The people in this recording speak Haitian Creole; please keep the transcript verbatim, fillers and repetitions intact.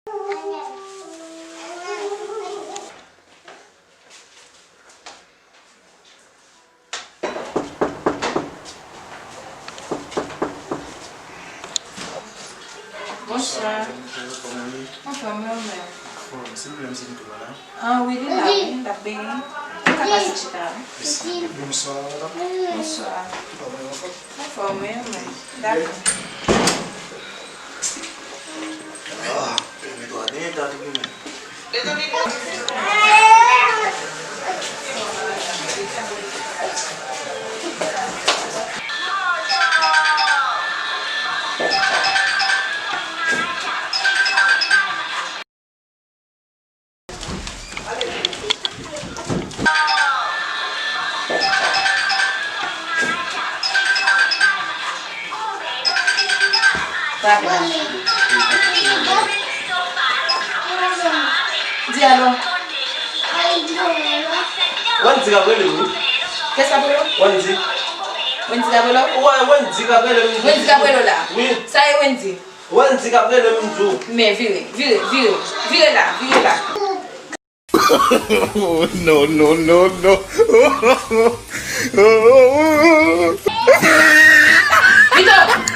Bonswa. Anfòm, wi, ou menm? Anfòm, se li menm, se Nicolas la. Ah, wi, li la, wi, l ap benyen. Ou ka pase chita, wi. Mèsi. Bonswa, madanm. Bonswa. Anfòm, wi, ou menm? Dakò. Ah, pèmèt w a denye dat ou menm. Di alo. Wendy k ap rele m, wi. Kiyès k ap rele w? Wendy. Wendy k ap rele w? Wi, Wendy k ap rele m. Wendy k ap rele w la? Wi. Sa e Wendy? Wendy k ap rele m, m di w. Men vire, vire, vire. Vire la, vire la. Oh, no, no, no, no. Vito!